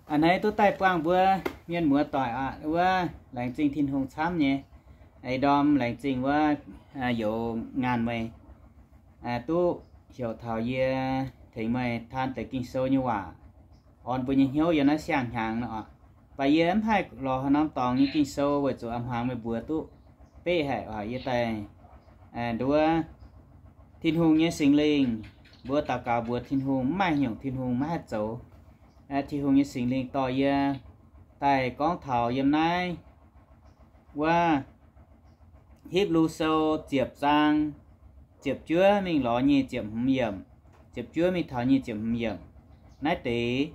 A'hneiv duqv daaih buangh mbuo mienh muoz doic aqv. Wuov laengz zingh Tin-Hungh camv nyei. Ih ndorm laengz zingh wuov youz ngaanh meih duqv heuc taux yie tengx meih taan deix Ging-Sou nyei waac, orn mbuo nyei hnyouv yiem naaiv siang-hnyangx nor oc. Baac yie mv haih lorz haaix norm dorngx nyei Ging-Sou weic zuqc a'hmuangx meih mbuox duqv beqv haic oc. Yie daaih nduov Tin-Hungh nyei Singx Lingh, mbuo daux gaux mbuox Tin-Hungh, mv maaih haaix nyungc Tin-Hungh maiv haih zoux. Tin-Hungh nyei Singx Lingh dorh yie daaih gorngv taux yiem naaiv wuov Hipv^lu Sou ziepc zaang ziepc juov mingh lorz nyic ziepc hmz yiemc, ziepc juov mingh taux nyic ziepc hmz yiemc. Naaiv deix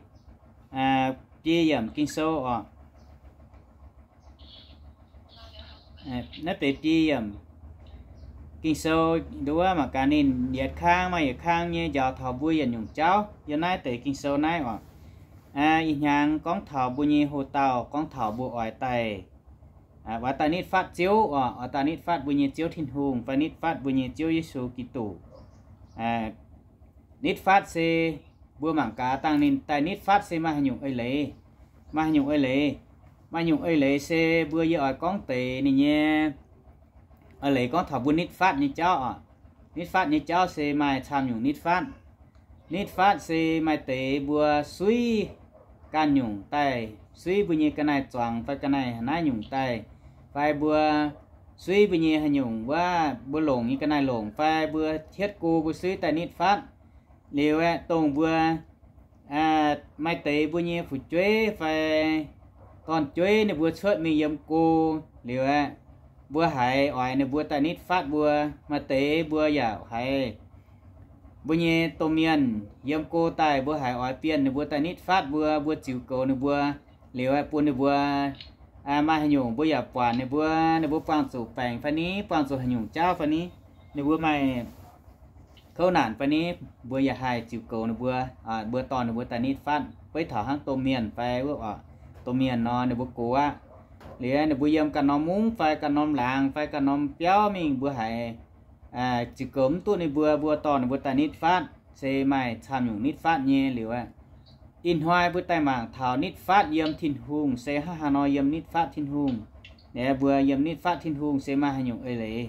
biei yiemc Ging-Sou oc. Naaiv deix biei yiemc Ging-Sou nduov mangc gaax ninh yietc kang maaih yietc kang nyei njaaux taux mbuo yietc nyungc jauv yiem naaiv deix Ging-Sou naaiv oc. Ih hnyangx gorngv taux mbuo nyei hoc-dauh, gorngv taux mbuo oix daaih, oix daaih nitv fatv Ziouv oc, oix daaih nitv fatv mbuo nyei Ziouv Tin-Hungh fai nitv fatv mbuo nyei Ziouv Yesu Giduc. Nitv fatv se mbuo mangc gaax dangh ninh daaih nitv fatv se maaih haaix nyungc eix leiz, maaih haaix nyungc eix leiz, maaih haaix nyungc eix leiz se mbuo yie oix gorngv deix ninh nyei eix leiz gorngv taux mbuo nitv fatv nyei jauv oc. Nitv fatv nyei jauv se maaih camv nyungc nitv fatv. Nitv fatv se maaih deix mbuo suiv ganh nyungc daaih, suiv mbuo nyei ga'naaiv zuangx fai ga'naaiv naaiv nyungc daaih, fai mbuo suiv mbuo nyei haaix nyungc wuov mbuo longc nyei ga'naaiv longc fai mbuo hietv go mbuo suiv daaih nitv fatv. Liuz aeqv, dongh mbuo maaih deix mbuo nyei fu'jueiv fai gorn-jueiv ninh mbuo cuotv mingh yiem go liuz aeqv, mbuo haiz oix ninh mbuo daaih nitv fatv mbuo. Maaih deix mbuo yaac haiz mbuo nyei domh mienh yiem go daaih, mbuo haiz oix bienh ninh mbuo daaih nitv fatv mbuo, mbuo ziux goux ninh mbuo liuz aeqv, bun ninh mbuo maaih haaix nyungc mbuo yaac buatc ninh mbuo, ninh mbuo buangh zuqc baengc fai ni, buangh zuqc haaix nyungc jauv fai ni, ninh mbuo maaih kouv naanc fai ni, mbuo yaac haih ziux goux ninh mbuo, mbuo dorh ninh mbuo daaih nitv fatv. Beiv taux hnangv domh mienh fai wuov oc, domh mienh nor ninh mbuo gox aqv. Liuz ninh mbuo yiem ganh norm mungv fai ganh norm laangz fai ganh norm biauv mingh, mbuo haiz ziux goux mv duqv ninh mbuo, mbuo dorh ninh mbuo daaih nitv fatv, se maaih camv nyungc nitv fatv nyei liuz aqv. Ih hnoi mbuo daaih mangc taux nitv fatv yiem Tin-Hungh se hnangv haaix nor yiem nitv fatv Tin-Hungh. Mbuo yiem nitv fatv Tin-Hungh se maaih haaix nyungc eix leiz.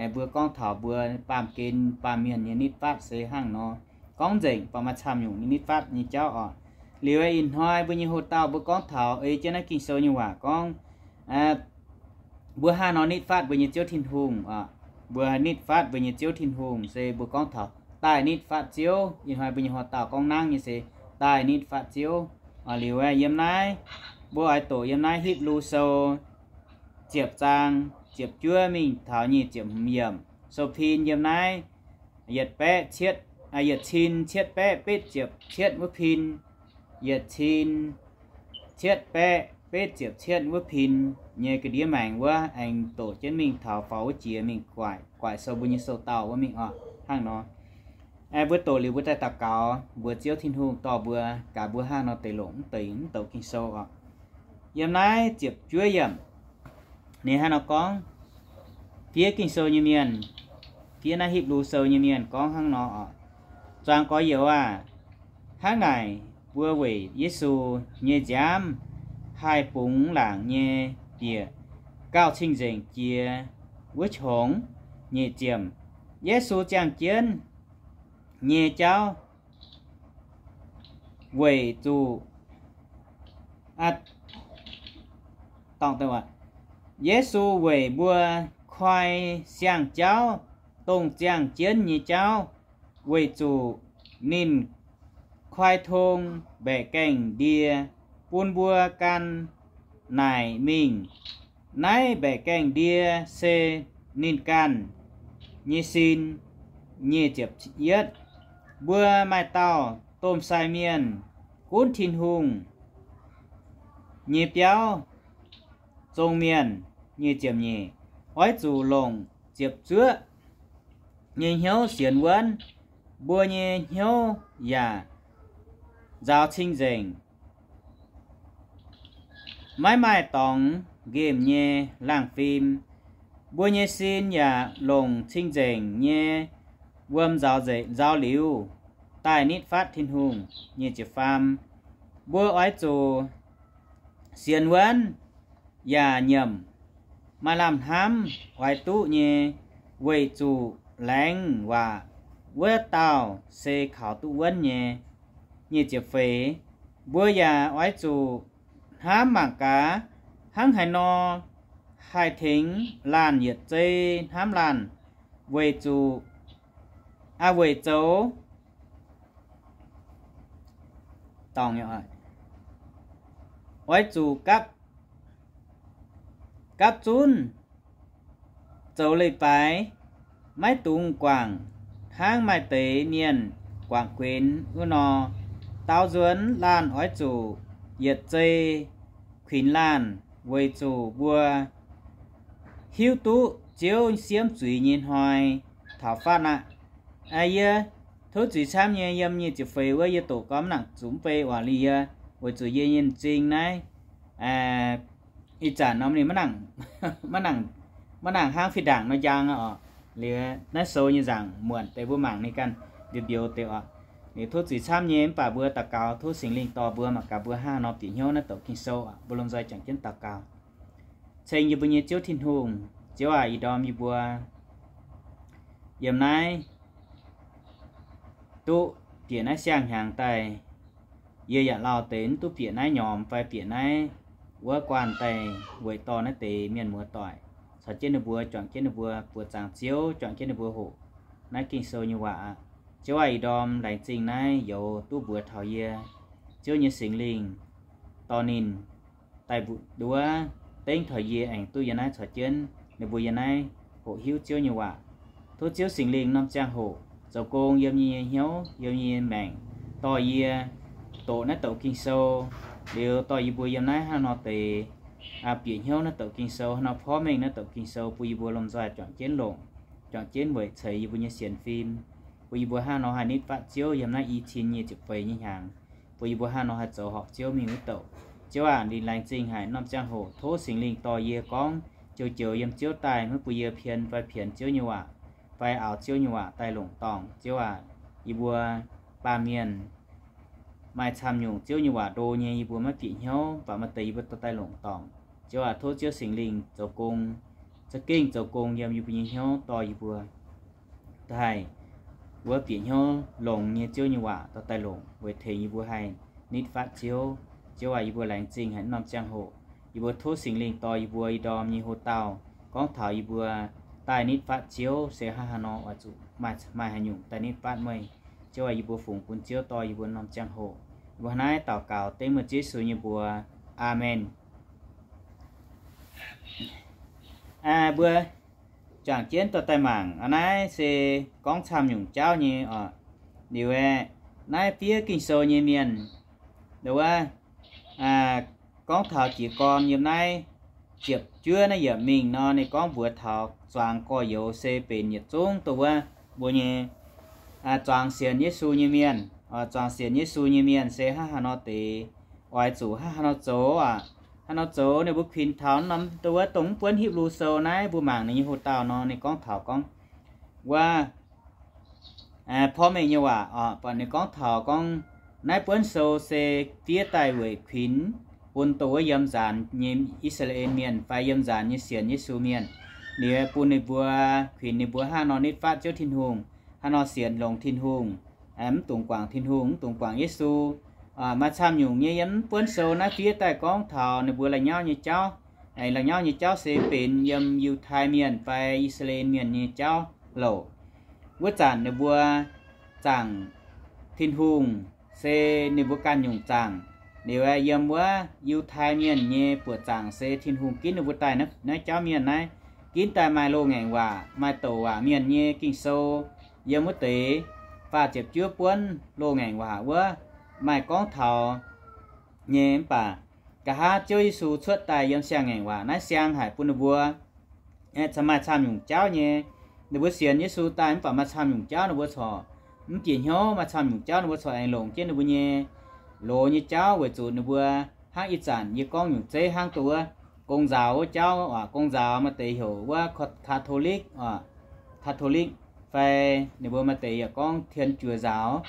Mbuo gorngv taux mbuo baamh gen baamh mienh nyei nitv fatv se hnangv nor. Gorngv nzengc baac maaih camv nyungc nitv fatv nyei jauv oc. Liuz ih hnoi mbuo nyei hoc-dauh mbuo gorngv taux ei jienv naaiv Ging-Sou nyei waac gorngv mbuo hnangv nor nitv fatv mbuo nyei Ziouv Tin-Hungh oc. Mbuo nitv fatv mbuo nyei Ziouv Tin-Hungh se mbuo gorngv taux daaih nitv fatv Ziouv. Ih hnoi mbuo nyei hoc-dauh gorngv nangv nyei se daaih nitv fatv Ziouv. Liuz yiem naaiv mbuo oix doqc yiem naaiv Hipv^lu Sou ziepc zaang ziepc juov mingh taux nyic ziepc hmz yiemc. Sou-pin yiem naaiv yietc baeqv cietv, yietc cin cietv baeqv betv ziepc cietv wuov pin, yietc cin cietv baeqv betv ziepc cietv wuov pin nyei ga'ndiev maengx wuov aengx doqc jienv mingh taux faaux wuov jiex mingh guaaic, guaaic sou mbuo nyei sou-dauh wuov mingh oc. Hnangv nor, mbuo doqc liuz mbuo daaih daux gaux mbuox Ziouv Tin-Hungh dorh mbuo, gaax mbuo hnangv nor deix longc mv deix mv douc Ging-Sou oc. Yiem naaiv ziepc juov yiemc ninh hnangv nor gorngv, fiev Ging-Sou nyei mienh, fiev naaiv Hipv^lu Sou nyei mienh gorngv hnangv nor oc. Zuangx gorx-youz aah! Hnangv naaic mbuo weic Yesu nyei nziaamv haih bungx laangc nyei bieqc gauh cing-nzengc jiex wuov qongx. Nyic ziemc, Yesu ziangh jienv nyei jauv weic zuqc, Yesu weic mbuo koi siang-jauv, dongh ziangh jienv nyei jauv, weic zuqc ninh koi tong mbaeqc gaengh ndie bun mbuo gan naaic mingh. Naaiv mbaeqc gaengh ndie se ninh ganh nyei sin. Nyic ziepc yietv, mbuo maaih dauh domh sai mienh gunv Tin-Hungh nyei biauv zong mienh. Nyic ziepc nyeic, oix zuqc longc ziepc zuoqv nyei hnyouv sienx wuonv, mbuo nyei hnyouv yaac nzaaux cing-nzengc, maiv maaih dorngx nqemh nyei laangh fim. Mbuo nyei sin yaac longc cing-nzengc nyei wuom nzaaux nzengc, nzaaux liuz daaih nitv fatv Tin-Hungh. Nyic ziepc faam, Mbuo oix zuqc sienx wuonv yaac nyiemc maaih lamh hnamv oix duqv nyei, weic zuqc laengz waac wuov dauh se kaux duqv wuonv nyei. Nyic ziepc feix, mbuo yaac oix zuqc hnamv mangc gaax hnangv haaix nor haih tengx laanh yietc zei hnamv laanh, weic zuqc, aa, weic zoux, oix zuqc gapv, gapv zunv zoux leiz-baaix, maiv dungx guangc hnangv maaih deix mienh guangc guenx wuov nor. Daaux nzuonx laanh oix zuqc yietc zei kuinx laanh, weic zuqc mbuo hiuv duqv Ziouv siemv zuiz nyei hnoi taux fatv aqv. Yie tov zuiz camv nyei, yiem nyic ziepc feix wuov yie doqc gorngv mv nangc zuqc mv bei waac liuz yie, weic zuqc yie nyei m'zing naaiv ih zanc nor ninh maiv nangc, maiv nangc hnangv fih ndaangc nor njang oc. Liuz naaiv sou nyei nzaangc muonc deix mbuo mangc ninh ganh mbiouh mbiouh deix oc. Liuz tov zuiz camv nyei, mv baac mbuo daux gaux tov Singx Lingh dorh mbuo mangc gaax mbuo hnangv haaix nor bieqc hnyouv naaiv douc Ging-Sou oc. Mbuo lomh nzoih juangc jienv daux gaux. Ceng yie mbuo nyei Ziouv Tin-Hungh, Ziouv aac, ih ndorm yie mbuo yiem naaiv duqv bieqc naaiv siang-hnyangx daaih, yie yaac lauh deix mv duqv bieqc naaiv nyormx fai bieqc naaiv wuov guanh daaih weic dorh naaiv deix mienh muoz-doic caux jienv ninh mbuo, juangc jienv ninh mbuo buoz zaangc Ziouv, juangc jienv ninh mbuo hoqc naaiv Ging-Sou nyei waac aqv. Ziouv aac, ih ndorm laengz zingh naaiv youz duqv mbuox taux yie. Ziouv nyei Singx Lingh dorh ninh daaih mbu'ndongx dengv taux yie aengx duqv yiem naaiv caux jienv ninh mbuo yiem naaiv hoqc hiuv Ziouv nyei waac. Tov Ziouv Singx Lingh norm ziangh hoc zoux gong yiem yie nyei hnyouv, yiem yie nyei maengc, dorh yie doqc naaiv douc Ging-Sou, liuz dorh yie mbuo yiem naaiv hnangv nor deix bieqc hnyouv naaiv douc Ging-Sou, hnangv nor porv mengh naaiv douc Ging-Sou bun yie mbuo lomh nzoih juangc jienv longc, juangc jienv weic ceix yie mbuo nyei sienx fim, bun yie mbuo hnangv nor haih nitv fatv Ziouv yiem naaiv i cin nyic ziepc feix nyei hnyangx, bun yie mbuo hnangv nor haih zoux horpc Ziouv mingh wuov douc. Ziouv aac, ninh laengz zingh haic norm ziangh hoc tov Singx Lingh dorh yie gorngv joux-joux yiem Ziouv daaih, maiv bun yie pien fai pienx Ziouv nyei waac fai aaux Ziouv nyei waac daaih longc dorngc. Ziouv aac, yie mbuo baamh mienh maaih camv nyungc Ziouv nyei waac ndo nyei, yie mbuo maiv bieqc hnyouv, mv baac maaih deix yie mbuo dorh daaih longc dorngc. Ziouv aac, tov Ziouv Singx Lingh zoux gong, za'gengh zoux gong yiem yie mbuo nyei hnyouv dorh yie mbuo daaih wuov bieqc hnyouv longx nyei Ziouv nyei waac dorh daaih longc weic tengx yie mbuo haih nitv fatv Ziouv. Ziouv aac, yie mbuo laengz zingh haic norm ziangh hoc. Yie mbuo tov Singx Lingh dorh yie mbuo ih ndorm nyei hoc-dauh gorngv taux yie mbuo daaih nitv fatv Ziouv se hnangv haaix nor oix zuqc maaih, maaih haaix nyungc daaih nitv fatv meih. Ziouv aac, yie mbuo fungx bun Ziouv dorh yie mbuo norm ziangh hoc. Yie mbuo naaiv daux gaux dengv meih Ziouv Yesu nyei mbuox. Aamen. Mbuo juangc jienv dorh daaih mangc, naaiv se gorngv camv nyungc jauv nyei oc. Liuz aeqv, naaiv fiev Ging-Sou nyei mienh, wuov, gorngv taux jiez gorn yiem naaiv ziepc juov naaiv yiemc mingh nor, ninh gorngv mbuox taux zuangx gorx-youz se benx yietc zungv dongh wuov mbuo nyei zuangx sienx Yesu nyei mienh. Zuangx sienx Yesu nyei mienh se hnangv haaix nor deix, oix zuqc hnangv haaix nor zoux aqv. Hnangv haaix nor zoux, ninh mbuo kuinx taux norm dongh wuov dongh mv buonv Hipv^lu Sou naaiv, mbuo mangc ninh nyei hoc-dauh nor, ninh gorngv taux gorngv wuov porv mengh nyei waac oc. Buatc ninh gorngv taux gorngv naaiv buonv sou se fiev daaih weic kuinx bun dongh wuov yiem nzaanx nyei I^saa^laa^en Mienh fai yiem nzaanx nyei sienx Yesu mienh. Ninh bun ninh mbuo, kuinx ninh mbuo hnangv nor nitv fatv Ziouv Tin-Hungh, hnangv nor sienx longx Tin-Hungh, mv dungx guangc Tin-Hungh, mv dungx guangc Yesu. Maaih camv nyungc nyei yiem mv buonv sou naaiv fiev daaih gorngv taux ninh mbuo la'nyauv nyei jauv. La'nyauv nyei jauv se benx yiem Yiutai Mienh fai I^saa^laa^en Mienh nyei jauv louc. Wuov zanc ninh mbuo zaangc Tin-Hungh se ninh mbuo ganh nyungc zaangc. Liuz yiem wuov Yiutai Mienh nyei buoqc zaangc se Tin-Hungh ginv ninh mbuo daaih naaiv jauv mienh naaiv, ginv daaih maaih loz-ngaengc waac, maaih douc waac mienh nyei Ging-Sou. Yiem wuov deix faah ziepc juov buonv loz-ngaengc waac wuov maaih gorngv taux nyei. Mv baac nqa'haav Ziouv Yesu cuotv daaih yiem siang-ngaengc waac naaiv siang haic bun ninh mbuo maaih camv nyungc jauv nyei. Ninh mbuo sienx Yesu daaih mv baac maaih camv nyungc jauv ninh mbuo corc mv bieqc hnyouv, maaih camv nyungc jauv ninh mbuo corc aengx longc jienv ninh mbuo nyei loz nyei jauv weic zuqc ninh mbuo hnangv ih zanc yie gorngv nyungc zeiv hnangv dongh wuov gong-nzaaux wuov jauv aac. Gong-nzaaux maaih deix heuc wuov Catholic, Catholic, fai ninh mbuo maaih deix yaac gorngv tien juoz nzaaux.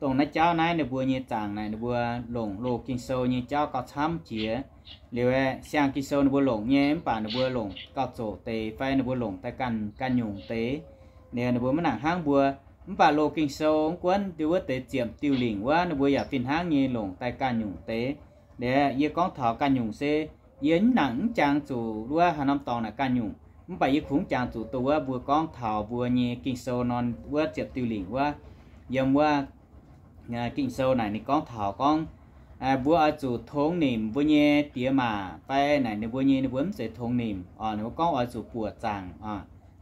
dongh naaiv jauv naaiv ninh mbuo nyei zaangc naaic ninh mbuo longc loz Ging-Sou nyei jauv gauh camv jiex. Liuz aeqv, siang Ging-Sou ninh mbuo longc nyei, mv baac ninh mbuo longc gauh zoqc deix fai ninh mbuo longc daaih ganh, ganh nyungc deix. Liuz ninh mbuo maiv nangc hnangv mbuo. Mv baac loz Ging-Sou mv gunv ndie wuov deix ziepc diuh lingc wuov, ninh mbuo yaac fih hnangv nyei longc daaih ganh nyungc deix. Liuz yie gorngv taux ganh nyungc se yie mv nangc mv jangx zuqc wuov haaix norm dorngx naaic ganh nyungc, mv baac yie kungx jangx zuqc dongh wuov mbuo gorngv taux mbuo nyei Ging-Sou nor wuov ziepc diuh lingc wuov, yiem wuov Ging-Sou naaic ninh gorngv taux gorngv mbuo oix zuqc tongx nimc mbuo nyei diex maac fai naaic ninh mbuo nyei, ninh mbuo mv zeiz tongx nimc oc, ninh mbuo gorngv oix zuqc buoqc zaangc,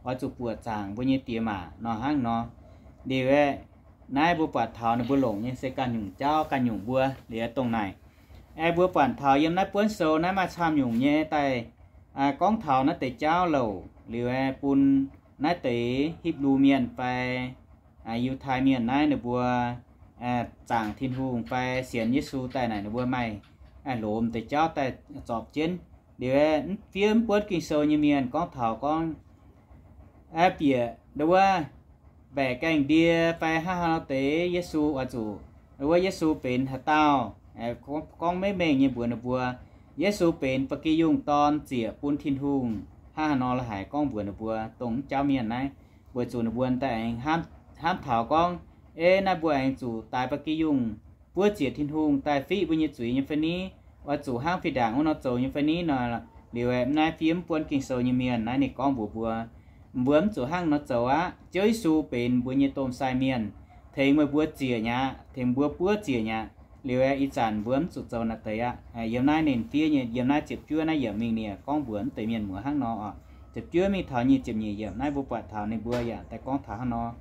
oix zuqc buoqc zaangc mbuo nyei diex maac nor hnangv nor. Liuz aeqv, naaiv mbuo buatc taux ninh mbuo longc nyei se ganh nyungc jauv ganh nyungc mbuo. Liuz dongh naaic, aeqv, mbuo buatc taux yiem naaiv buonv sou naaiv maaih camv nyungc nyei daaih gorngv taux naaiv deix jauv louc. Liuz aeqv, bun naaiv deix Hipv^lu Mienh fai Yiutai Mienh naaiv ninh mbuo zaangc Tin-Hungh fai sienx Yesu daaih naaic ninh mbuo maaih lomc deix jauv daaih zorpc jienv. Liuz aeqv, fiev mv buonv Ging-Sou nyei mienh gorngv taux gorngv bieqc ndau wuov mbaeqc gaengh ndie fai hnangv haaix nor deix Yesu oix zuqc, wuov Yesu benx haaix dauh, gorngv maiv mengh nyei mbuox ninh mbuo. Yesu benx ba'gi yungh dorn ziec bun Tin-Hungh hnangv haaix nor la'haic gorngv mbuox ninh mbuo dongh jauv mienh naaiv, weic zuqc ninh mbuo daaih aengx hnamv taux gorngv, ei, naaiv mbuo aengx zuqc daix ba'gi yungh buov ziec Tin-Hungh daaih fiqv mbuo nyei zuiz nyei fai ni? Oix zuqc hnangv fih ndaangc wuov nor zoux nyei fai ni nor? Liuz aeqv, naaiv fiev mv buonv Ging-Sou nyei mienh naaiv ninh gorngv mbuox mbuo, mbuo mv zuqc hnangv nor zoux aqv. Ziouv Yesu benx mbuo nyei domh sai mienh, tengx meih mbuo ziec mi'aqv, tengx mbuo buov ziec mi'aqv. Liuz aeqv, ih zanc mbuo mv zuqc zoux naaiv deix aqv. Yiem naaiv ninh fiev nyei, yiem naaiv ziepc juov naaiv yiemc mingh ninh gorngv mbuox mv deix mienh muoz hnangv nor oc. Ziepc juov mingh taux nyic ziepc nyeic yiemc naaiv mbuo buatc taux ninh mbuo yaac daaih gorngv taux hnangv nor.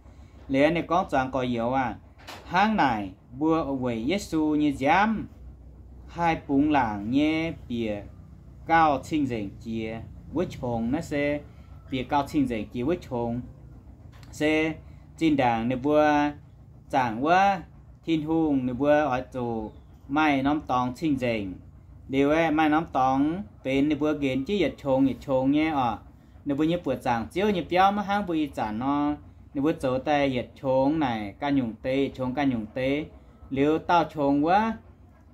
Liuz ninh gorngv zuangx gorx-youz aac, hnangv naaic mbuo weic Yesu nyei nziaamv haih bungx laangc nyei bieqc gauh cing-nzengc jiex wuov qongx. Naaiv se bieqc gauh cing-nzengc jiex wuov qongx se zinh ndaangc ninh mbuo zaangc wuov Tin-Hungh ninh mbuo oix zuqc maaih norm dorngx cing-nzengc. Liuz aeqv, maaih norm dorngx benx ninh mbuo nqenx jienv yietc qongx yietc qongx nyei oc. Ninh mbuo nyei buoqc zaangc Ziouv nyei biauv maiv hnangv mbuo ih zanc nor, ninh mbuo zoux daaih yietc qongx naaic ganh nyungc deix, yietc qongx ganh nyungc deix. Liuz dauh qongx wuov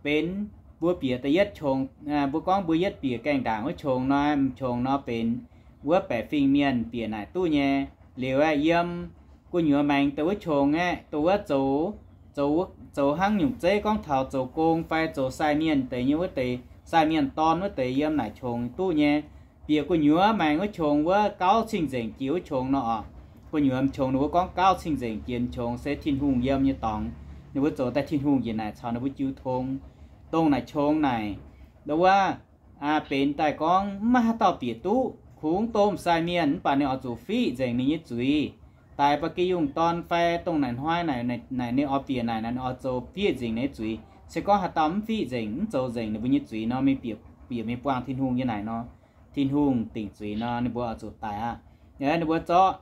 benx mbuo bieqc da'yietv qongx, mbuo gorngv mbuo yietv bieqc gaengh ndaangc wuov qongx nor, m'qongx nor benx wuov baeqc fingx mienh bieqc naaic duqv nyei. Liuz aeqv, yiem gu'nyuoz maengx deix wuov qongx aeqv, dongh wuov zoux, zoux, zoux hnangv nyungc zeiv gorngv taux zoux gong fai zoux sai mienh deix nyei wuov deix, sai mienh dorn wuov deix yiem naaic qongx duqv nyei. Bieqc gu'nyuoz maengx wuov qongx wuov gauv cing-nzengc jiex wuov qongx nor oc. Gu'nyuoz m'qongx ninh mbuo gorngv gauv cing-nzengc jiex m'qongx se Tin-Hungh yiem nyei dorngx. Ninh mbuo zoux daaih Tin-Hungh njiec naaic caux ninh mbuo jiu tong. Dongh naaic qongx naaic, ndau wuov benx daaih gorngv maiv haaix dauh bieqc duqv, kungx domh sai mienh mv baac ninh oix zuqc fiqv nzengc ninh nyei zuiz. Daic ba'gi yungh dorn fai dongh naaic hnoi naaic, naaic ninh oix bieqc naaic, naaic ninh oix zoux fiqv nzengc ninh nyei zuiz. Se gorngv haaix dauh mv fiqv nzengc, mv zoux nzengc ninh mbuo nyei zuiz nor, mingh bieqc, bieqc mingh buangh Tin-Hungh nyei naaic nor, Tin-Hungh dingc zuiz nor, ninh mbuo oix zuqc daic aqv. Ninh mbuo zorqv,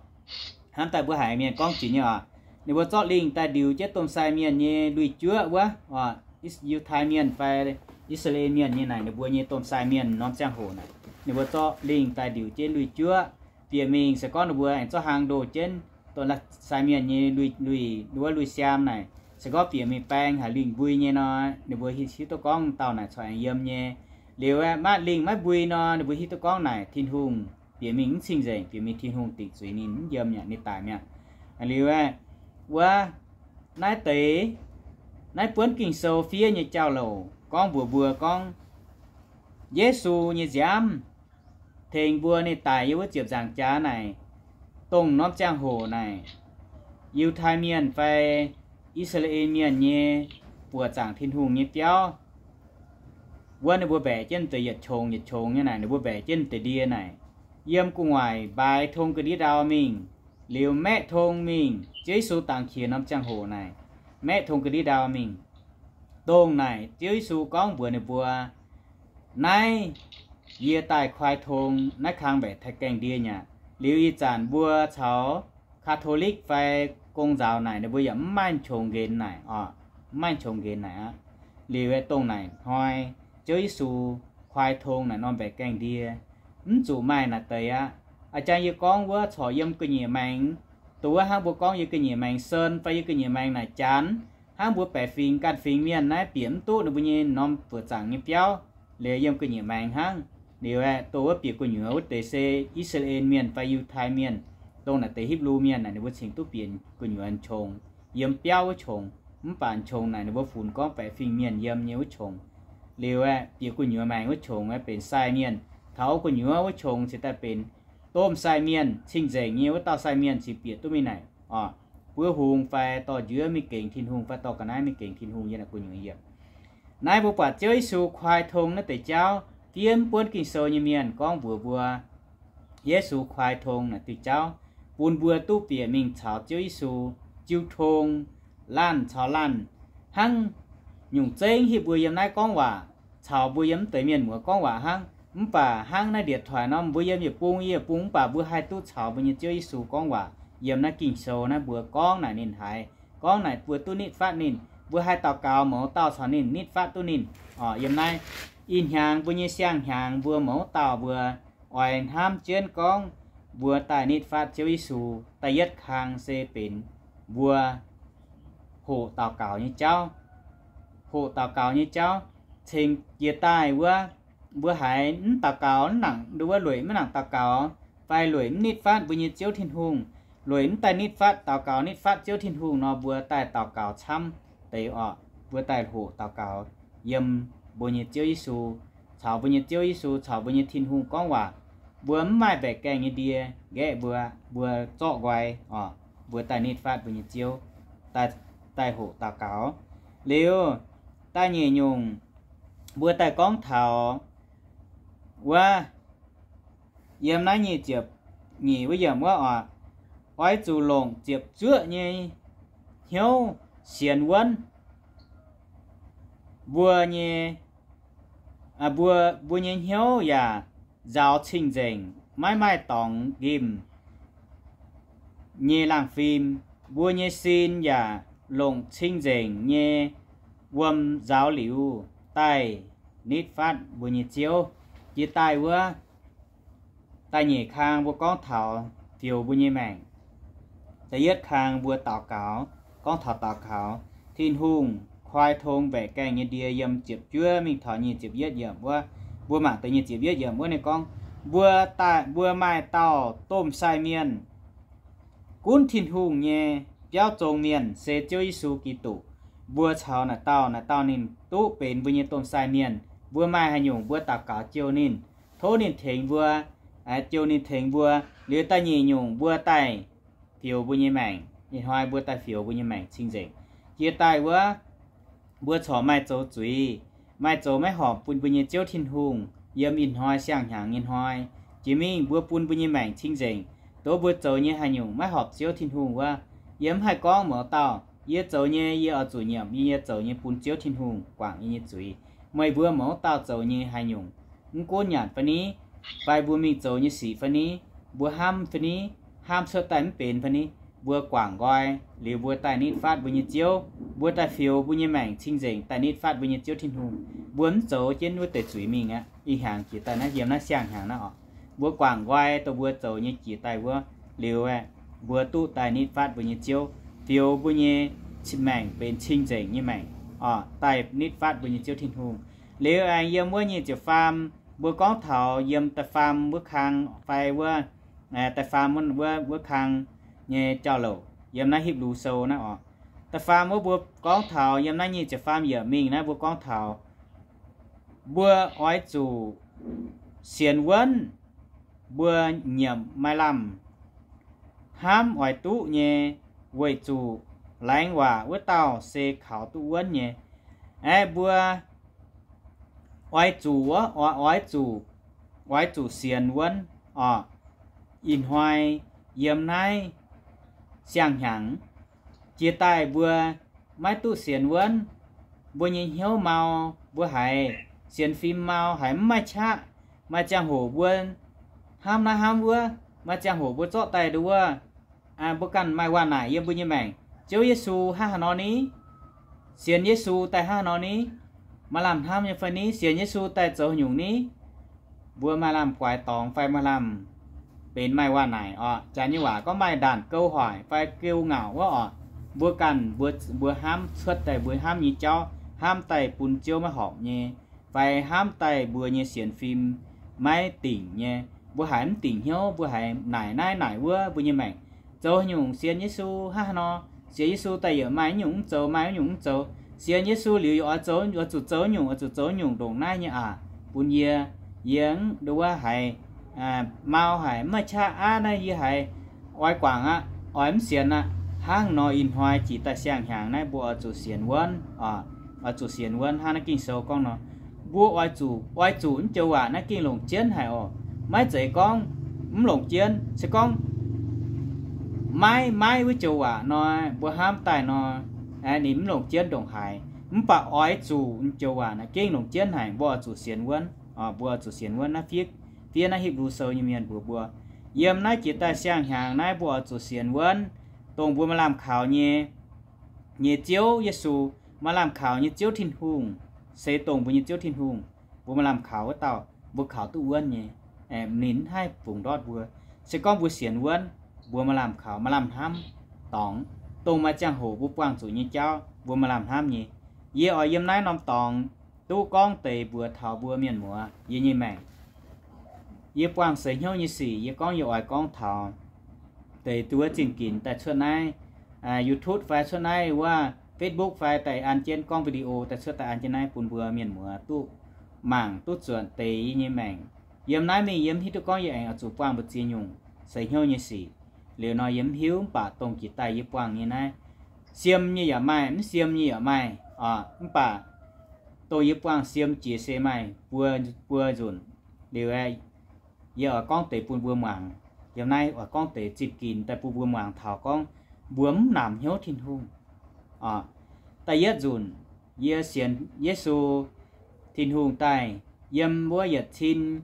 hnamv daaih mbuo haiz mienh gorngv jiex nyei oc. Ninh mbuo zorqv lingh daaih ndiux jienv domh sai mienh nyei lui-juoqv wuov, Yiutai mienh fai I^saa^laa^en mienh nyei naaic, ninh mbuo nyei domh sai mienh norm ziangh hoc naaic, ninh mbuo zorqv lingh daaih ndiux jienv lui-juoqv bieqc mingh. Se gorngv ninh mbuo aengx zorqv hlang ndoh jienv domh sai mienh nyei lui, lui, wuov lui-siaam naaic, se gorngv bieqc mingh baeng haic lingh mbui nyei nor, ninh mbuo hiuv duqv gorngv dauh naaic corc aengx yiem nyei. Liuz aeqv, maiv lingh maiv mbui nor, ninh mbuo hiuv duqv gorngv naaic Tin-Hungh bieqc mingh mv cing-nzengc, bieqc mingh Tin-Hungh dingc zuiz ninh mv yiem yaac ninh daic mi'aqv. Liuz aeqv, wuov naaiv deix, naaiv buonv Ging-Sou fiev nyei jauv-louc gorngv mbuox mbuo gorngv, Yesu nyei nziaamv tengx mbuo ninh daic yiem wuov ziepc nzaangc jaax naaic, dongh norm ziangh hoc naaic, Yiutai mienh fai I^saa^laa^en mienh nyei buoqc zaangc Tin-Hungh nyei biauv wuov, ninh mbuo mbaeqc jienv deix yietc qongx yietc qongx nyei naaic, ninh mbuo mbaeqc jienv deix ndie naaic, yiem gu'nguaaic mbaaix tong ga'ndiev ndau mingh, liuz maeqv tong mingh. Ziouv Yesu dangx qiex norm ziangh hoc naaic, maeqv tong ga'ndiev ndau mingh. Dongh naaic Ziouv Yesu gorngv mbuox ninh mbuo, Naaiv yie daaih koi tong, naaiv kang mbaeqc taaih gaengh ndie aqv. Liuz ih zanc mbuo caux Catholic fai Gong-Nzaaux naaic, ninh mbuo yaac mv maaih qongx nqenx naaic oc, mv maaih qongx nqenx naaic aqv. Liuz dongh naaic hnoi Ziouv Yesu koi tong naaic norm mbaeqc gaengh ndie, mv zuqc maaih naaic deix aqv. A'jang yie gorngv wuov corc yiem ga'nyiec maengx, dongh wuov hnangv mbuo gorngv yiem ga'nyiec maengx Sen fai yiem ga'nyiec maengx naaic Janx, hnangv mbuo baeqc fingx ganh fingx mienh naaiv bieqc mv duqv ninh mbuo nyei norm buoqc zaangc nyei biauv, liuz yiem gu'nyuoz maengx hnangv. Liuz aeqv, dongh wuov bieqc gu'nyuoz wuov deix se I^saa^laa^en Mienh fai Yiutai Mienh, dongh naaic deix Hipv^lu Mienh naaic, ninh mbuo cingx duqv bieqc gu'nyuoz qongx, yiem biauv wuov qongx. Mv baac qongx naaic ninh mbuo funx gorngv baeqc fingx mienh yiem nyei wuov qongx. Liuz aeqv, bieqc gu'nyuoz maengx wuov qongx aeqv, benx sai mienh. Taux gu'nyuoz wuov qongx cingx daaih benx domh sai mienh, cing-nzengc nyei wuov dauh sai mienh cingx bieqc duqv mingh naaic oc. Buov hungh fai dorh njuov mingh gengx Tin-Hungh fai dorh ga'naaiv mingh gengx Tin-Hungh yiem naaic gu'nyuoz yiem. Naaiv mbuo buatc Ziouv Yesu kuaai tong naaiv deix jauv, fiev mv buonv Ging-Sou nyei mienh gorngv mbuox mbuo, Yesu kuaai tong naaic diuh jauv, bun mbuo duqv bieqc mingh caux Ziouv Yesu jiu tong, laanh caux laanh, hnangv nyungc zengv hiv mbuo yiem naaiv gorngv waac, caux mbuo yiem mv deix mienh muoz gorngv waac hnangv. Mv baac hnangv naaiv điện thoại nor, mbuo yiem yietc bung, yie yietc bung, mv baac mbuo haih duqv caux mbuo nyei Ziouv Yesu gorngv waac. Yiem naaiv Ging-Sou naaiv mbuo gorngv naaic ninh haiz, gorngv naaic mbuo duqv nitv fatv ninh, mbuo haih daux gaux mouz dauh caux ninh nitv fatv duqv ninh. Oc, yiem naaiv ih hnyangx mbuo nyei siang-hnyangx mbuo mouz dauh mbuo oix hnamv jienv gorngv mbuo daaih nitv fatv Ziouv Yesu. Da'yietv kang se benx mbuo hoqc daux gaux nyei jauv. Hoqc daux gaux nyei jauv, cingx jiex daaih wuov, mbuo haiz mv daux gaux, mv nangc nduov lueic mv nangc daux gaux, fai lueic mv nitv fatv mbuo nyei Ziouv Tin-Hungh, lueic mv daaih nitv fatv daux gaux nitv fatv Ziouv Tin-Hungh nor, mbuo daaih daux gaux camv deix oc. Mbuo daaih hoqc daux gaux yiem mbuo nyei Ziouv Yesu, caux mbuo nyei Ziouv Yesu, caux mbuo nyei Tin-Hungh gorngv waac. Mbuo mv maaih mbaeqc gaengh nyei ndie nqaeqv mbuo, mbuo zorqv nqoi oc. Mbuo daaih nitv fatv mbuo nyei Ziouv, daaih, daaih hoqc daux gaux. Liuz, da'nyeic nyungc, mbuo daaih gorngv taux wuov, yiem naaiv nyic ziepc nyeic wuov yiemc wuov oc, oix zuqc longc ziepc zuoqv nyei hnyouv sienx wuonv mbuo nyei, mbuo, mbuo nyei hnyouv yaac nzaaux cing-nzengc, maiv maaih dorngx nqemh nyei laangh fim. Mbuo nyei sin yaac longc cing-nzengc nyei wuom nzaaux liuz daaih nitv fatv mbuo nyei Ziouv. Jiex daaih wuov, da'nyeic kang mbuo gorngv taux fioux mbuo nyei maengc. Da'yietv kang mbuo daux gaux, gorngv taux daux gaux, Tin-Hungh koi tong mbaeqc gaengh nyei ndie yiem ziepc juov mingh taux nyic ziepc yietv yiemc wuov. Mbuo mangc deix nyic ziepc yietv yiemc wuov ninh gorngv, mbuo daaih, mbuo maaih dauh domh sai mienh, gunv Tin-Hungh nyei biauv zong mienh, se Ziouv Yesu Giduc. Mbuo caux naaic dauh, naaic dauh ninh duqv benx mbuo nyei domh sai mienh. Mbuo maaih haaix nyungc mbuo daux gaux jouh ninh, tov ninh tengx mbuo, jouh ninh tengx mbuo. Liuz da'nyeic nyungc mbuo daaih fioux mbuo nyei maengc. Ih hnoi mbuo daaih fioux mbuo nyei maengc cing-nzengc. Jiex daaih wuov, mbuo corc maaih zoux zuiz, maaih zoux maiv horpc bun mbuo nyei Ziouv Tin-Hungh. Yiem ih hnoi siang-hnyangx nyei hnoi, jiex mingh mbuo bun mbuo nyei maengc cing-nzengc. Dongh mbuo zoux nyei haaix nyungc maiv horpc Ziouv Tin-Hungh wuov, yie mv haih gorngv mouz dauh. Yie zoux nyei yie oix zuqc nyiemc, yie zoux nyei bun Ziouv Tin-Hungh guangc yie nyei zuiz. Meih mbuo mouz dauh zoux nyei haaix nyungc, mv gunv nyanc fai ni, fai mbuo mingh zoux nyei sic fai ni, mbuo hnamv fai ni, hnamv cuotv daaih mv benx fai ni, mbuo guangc nqoi, liuz mbuo daaih nitv fatv mbuo nyei Ziouv. Mbuo daaih fioux mbuo nyei maengc cing-nzengc daaih nitv fatv mbuo nyei Ziouv Tin-Hungh. Mbuo mv zoux jienv wuov deix zuiz mingh aqv. Ih hnyangx jiex daaih naaiv, yiem naaiv siang-hnyangx naaiv oc, mbuo guangc nqoi dongh mbuo zoux nyei jiex daaih wuov, liuz aeqv, mbuo duqv daaih nitv fatv mbuo nyei Ziouv, fioux mbuo nyei maengc benx cing-nzengc nyei maengc oc, daaih nitv fatv mbuo nyei Ziouv Tin-Hungh. Liuz aengx yiem wuov nyic ziepc faam, mbuo gorngv taux yiem da'faam wuov kang fai wuov, da'faam wuov, wuov kang nyei jauv-louc yiem naaiv Hipv^lu Sou naaiv oc. Da'faam wuov mbuo gorngv taux yiem naaiv nyic ziepc faam yiemc mingh naaiv mbuo gorngv taux mbuo oix zuqc sienx wuonv mbuo nyiemc maaih lamh hnamv oix duqv nyei, weic zuqc laengz waac wuov dauh se kaux duqv wuonv nyei. Aeqv, mbuo oix zuqc, oix, oix zuqc, oix zuqc sienx wuonv oc. Ih hnoi yiem naaiv siang-hnyangx jiex daaih mbuo maiv duqv sienx wuonv, mbuo nyei hnyouv mau, mbuo haiz sienx fim mau, haiz mv maaih qaqv. Maaih ziangh hoc mbuo hnamv naaiv hnamv wuov, maaih ziangh hoc mbuo zorqv daaih nduov, mbuo ganh maaih waac-naaic yiem mbuo nyei maengc. Ziouv Yesu hnangv haaix nor ni? Sienx Yesu daaih hnangv haaix nor ni? Maaih lamh hnamv nyei fai ni? Sienx Yesu daaih zoux nyungc ni? Mbuo maaih lamh guaix dorngx fai maaih lamh benx maaih waac-naaic oc. Janx nyei waac gorngv maaih ด่านcâu hỏi fai คิวงอก wuov oc. mbuo ganh mbuo, mbuo hnamv cuotv daaih mbuo hnamv nyei jauv, hnamv daaih bun Ziouv maiv horpc nyei, fai hnamv daaih mbuo nyei sienx fim maiv dingc nyei, mbuo haiz mv dingc hnyouv, mbuo haiz naaic naaiv naaic wuov, mbuo nyei maengc zoux nyungc sienx Yesu hnangv haaix nor, sienx Yesu daaih yaac maaih nyungc mv zoux, maaih nyungc mv zoux. Sienx Yesu liuz yaac oix zoux, oix zuqc zoux nyungc, oix zuqc zoux nyungc ndongc naaiv nyei aqv. Bun yie, yie mv nduov haiz, mau haic, mv maaih qaqv aqv, naaiv yie haiz oix guangc aqv, oix mv sienx aqv. Hnangv nor ih hnoi jiex daaih siang-hnyangx naaiv mbuo oix zuqc sienx wuonv, oix zuqc sienx wuonv hnangv naaiv Ging-Sou gorngv nor. Mbuo oix zuqc, oix zuqc mv joux waac naaiv gengh longc jienv haic oc. Maiv zeiz gorngv mv longc jienv, se gorngv maiv, maiv wuov joux waac nor, mbuo hnamv daaih nor, ninh mv longc jienv ndongc haaix. Mv baac oix zuqc mv joux waac naaiv gengh longc jienv haic, mbuo oix zuqc sienx wuonv. Mbuo oix zuqc sienx wuonv naaiv fiev, fiev naaiv Hipv^lu Sou nyei mienh mbuox mbuo, yiem naaiv jiex daaih siang-hnyangx naaiv mbuo oix zuqc sienx wuonv, dongh mbuo maaih lamh kaux nyei, nyei Ziouv Yesu, maaih lamh kaux nyei Ziouv Tin-Hungh, se dongh mbuo nyei Ziouv Tin-Hungh. Mbuo maaih lamh kaux wuov dauh, mbuo kaux duqv wuonv nyei, ninh mv haih fungx ndortv mbuo. Se gorngv mbuo sienx wuonv, mbuo maaih lamh kaux, maaih lamh hnamv dorngx, dongh maaih ziangh hoc mbuo buangh zuqc nyei jauv, mbuo maaih lamh hnamv nyei. Yie oix yiem naaiv norm dorngx duqv gorngv deix mbuox taux mbuo mienh muoz yie nyei maengc. Yie buangh seix hnyouv nyei sic, yie gorngv yie oix gorngv taux deix duqv wuov zinh ginx daaih cuotv naaiv YouTube fai cuotv naaiv wuov Facebook fai daaih an jienv gorngv video daaih cuotv daaih an jienv naaiv bun mbuo mienh muoz duqv mangc duqv zuotc deix yie nyei maengc. Yiem naaiv mingh yie mv hiuv duqv gorngv yie aengx oix zuqc buangh mbu'ziex nyungc seix hnyouv nyei sic. Liuz nor yie mv hiuv, mv baac dongh jiex daaih yie buangh nyei naaiv, siem nyei yaac maaih, mv siem nyei yaac maaih. Mv baac dongh yie buangh siem jiex se maaih buo, buo nzunc. Liuz aeqv, yie oix gorngv deix bun mbuo muangx. Yiem naaiv oix gorngv deix zinh ginx daaih bun mbuo muangx taux gorngv mbuo mv namx hnyouv Tin-Hungh. Da'yietv nzunc, yie sienx Yesu Tin-Hungh daaih yiem wuov yietc cin